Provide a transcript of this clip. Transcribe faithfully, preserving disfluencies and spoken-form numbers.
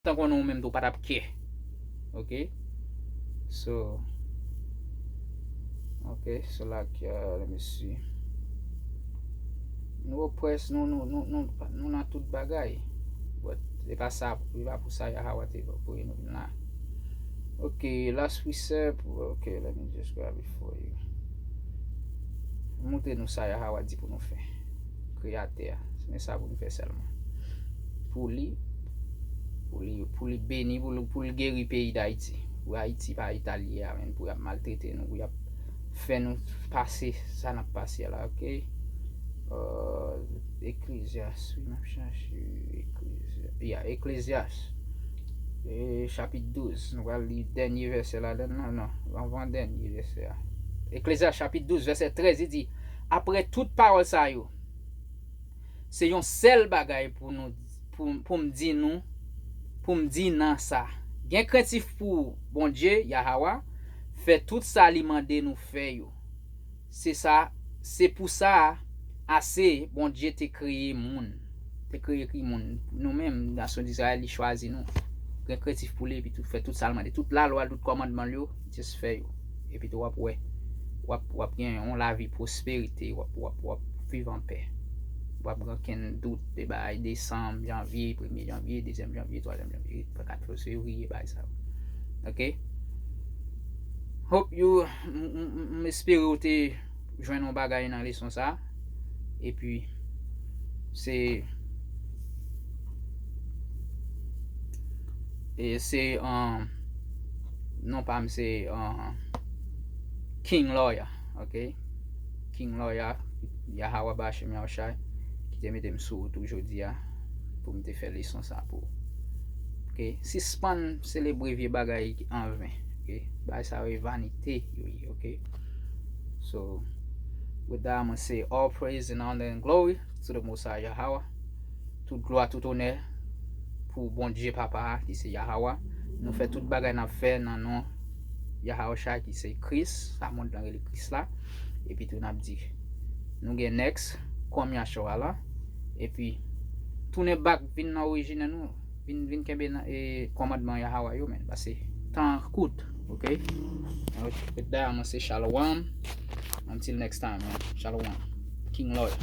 tan konnen ou menm tou pa t ap kè. Ok? So, ok, so like, uh, let me see. Nou oppress, nou, nou, nou, nou, nou nan tout bagay. But se pa sa, se pa pou sa Yahawa te voye nou vin la. Ok, last precept. Ok, let me just grab it for you. Montre nou sa Yahawa di pou nou fè. Kreyatè a. Men sa pou nou fè sèlman. Pou li, pou li, pou li beni, pou li, pou li geri peyi Dayiti. Pou Ayiti pa Itali a, menm pou y ap maltrete nou, pou y ap fè nou pase sa n ap pase la, ok? Uh, Eklezyas, wi, m ap chache Eklezyas. Ya, Eklezyas. E, chapit douz, nou pral li dènye vèsè ladan, non, non, avan dènye vèsè a. Eklezyas chapit douz, vèsè trèz, li di, apre tout pawòl sa yo, se yon sèl bagay pou nou, pou, pou m di nou, pou m di nan sa. Gen krentif pou Bondye, Yahawa, fè tout sa li mande nou fè yo. Se sa, se pou sa, ase, Bondye te kreye moun. Te kreye ki moun? Nou menm, nasyon Dizrayèl, li chwazi nou. Gen krentif pou li, epi tou fè tout sa l mande. Tout lalwa l, tout kòmandman l yo, just fè yo. Epi tou w ap wè, w ap, w ap gen yon lavi pwosperite, w ap, w ap, w ap viv an pè. W ap gen okenn dout de bagay, desanm, janvye, premye janvye, dezyèm janvye, twazyèm janvye, kat fevriye, bagay sa yo. Ok? Hope you, m, m, m, m espere w te jwenn yon bagay nan leson sa. Epi, se, e se, um, non pa m, se, um, King Lawyer, ok? King Lawyer, Yahawa Bashim Yahushai, ki te mete m sou wout ou jodi a, pou m te fè leson sa pou ou. Ok? Sispann selebre vye bagay an ven. Ok? Bagay sa yo e vanite yo ye, ok? So, with that, I'm gonna say all praise and honor and glory to the Most High Yahawa. Tout glwa, tout onè pou Bondye Papa a, ki se Yahawa. Nou fè tout bagay n ap fè nan non Yahawashi, ki se Kris, sa mond lan rele Kris la. Epi tou n ap di, nou gen next, kòm Yahshua la. Epi, tounen back, vin nan orijin nou, vin, vin kenbe nan, e, kòmandman Yahawa yo, men, paske tan an kout, ok? With that, I'm gonna say shalom. Until next time, man. Shalom. King Lawyer.